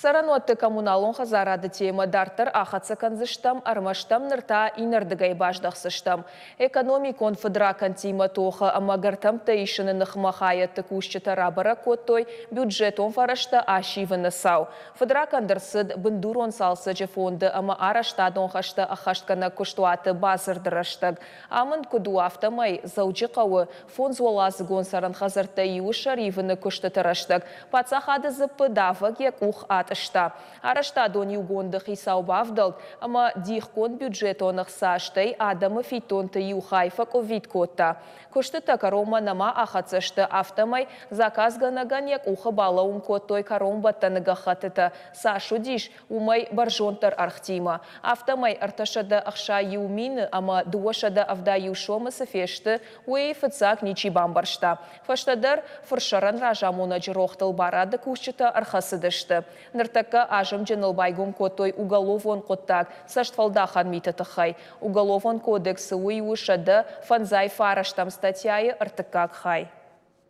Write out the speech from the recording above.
Цӕрӕнуӕтты-коммуналон хӕдзарады темӕ дарддӕр ахӕццӕ кӕндзыстӕм, ӕрмӕст ӕм ныр та иннӕрдыгӕй баздӕхдзыстӕм. Экономикон фыдракӕндтимӕ тохы ӕмӕ гӕртӕмттӕ исыны ныхмӕ хайӕдты кусджытӕ рабӕрӕг кодтой бюджетон фӕрӕзтӕ ассивыны цау. Фыдракӕнд ӕрцыд бындурон цалцӕджы фонды ӕмӕ арӕзтадон хӕстӕ ӕххӕстгӕнӕг куыстуаты бадзырды рӕстӕг. Амынд куыд у, афтӕмӕй Дзӕуджыхъӕуы фондзуӕладзыгон цӕрӕн хӕдзӕрттӕй иуы сӕр ивыны куыстыты рӕстӕг паддзахады дзыппы давӕг йӕ къух атъыста. Арӕзтадон иугонды хицау бавдӕлд ӕмӕ дихгонд бюджетон ӕхца, стӕй адӕмы фиддонты иу хай фӕкъуыввитт кодта. Куыстытӕ кӕронмӕ нӕма ахӕццӕ сты, афтӕмӕй заказгӕнӕгӕн йӕ къухы балӕууын кодтой кӕронбӕттӕны гӕххӕттытӕ, цас уыдис, уымӕй бӕрзонддӕр ӕргътимӕ. Афтӕмӕй 361 мины ӕмӕ 271 сомы цы фесты, уый фыццаг ничи бамбӕрста. Фӕстӕдӕр фырсӕрӕн разамонӕджы рохтыл барады кусджытӕ ӕрхӕцыдысты. Ныртӕккӕ азымджыныл байгом кодтой уголовон хъуыддаг цӕстфӕлдахӕн миты тыххӕй. Уголовон кодексы уый у 159 статьяйы ӕртыккаг хай.